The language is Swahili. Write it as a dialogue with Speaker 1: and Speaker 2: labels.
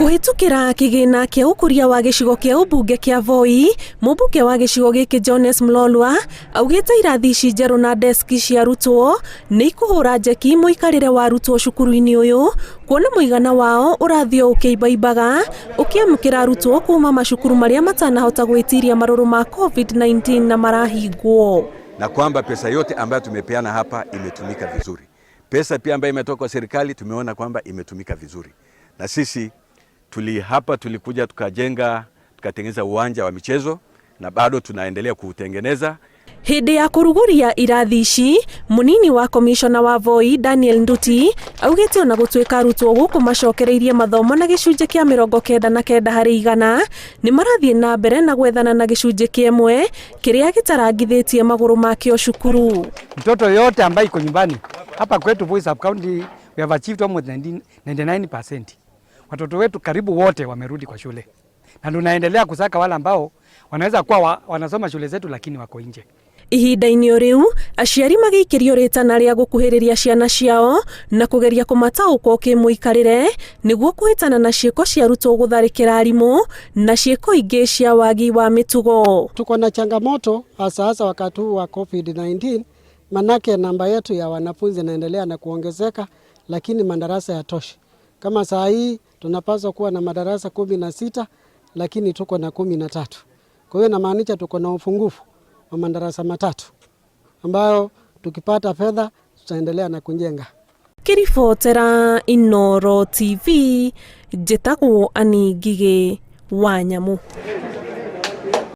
Speaker 1: Kũhĩtũkĩra kĩgĩna kĩa ũkũria wa gĩcigo kĩa ũmbunge kĩa Voi, mũmbunge wa gĩcigo gĩkĩ Jones Mlolwa augĩte irathi ici njerũ na deski cia arutwo nĩ ikũhũra njeki mũikarĩre wa arutwo cukuru-inĩ ũyũ, kuona mũigana wao ũrathiĩ o ũkĩimbaimbaga ũkĩamũkĩra arutwo kuma macukuru marĩa matanahota gwĩtiria marũrũ ma COVID-19 na marahingwo.
Speaker 2: Na kwamba pesa yote ambayo tumepeana hapa imetumika vizuri. Pesa pia ambayo imetoka kwa serikali tumeona kwamba imetumika vizuri, na sisi tuli hapa tulikuja tukajenga tukatengeneza uwanja wa michezo na bado tunaendelea kuutengeneza.
Speaker 1: Hĩndĩ ya kũrugũria irathi ici, mũnini wa komishona wa Voi Daniel Nduti augĩte ona gũtuĩka arutwo gũkũ macokereirie mathomo na gĩcunjĩ kĩa 99% nĩ marathiĩ na mbere na gwethana na gĩcunjĩ kĩmwe kĩrĩa gĩtarangithĩtie magũrũ makĩo cukuru.
Speaker 3: Mtoto yote ambaye iko nyumbani hapa kwetu Voi Sub County, we have achieved almost 99%. Watoto wetu karibu wote wamerudi kwa shule na tunaendelea kusaka wale ambao wanaweza kuwa wanasoma shule zetu lakini wako nje.
Speaker 1: Ihinda-inĩ o rĩu, aciari magĩikĩrio rĩtana rĩa gũkuhĩrĩria ciana ciao na kũgeria kũmataũkwo kĩmũikarĩre nĩguo kũhĩtana na ciĩko cia arutwo gũtharĩkĩra arimũ na ciĩko ingĩ cia wagi wa mĩtugo.
Speaker 4: Tuko na changamoto hasa hasa wakati huu wa COVID-19, manake namba yetu ya wanafunzi inaendelea na kuongezeka, lakini madarasa yatoshi. Kama saa hii tunapaswa kuwa na madarasa 16 lakini tuko na 13. Kwa hiyo inamaanisha tuko na upungufu wa madarasa 3 ambayo tukipata fedha tutaendelea na kujenga.
Speaker 1: Ngĩribotera Inooro TV, njĩtagwo Annie Ngigĩ wa Nyamu.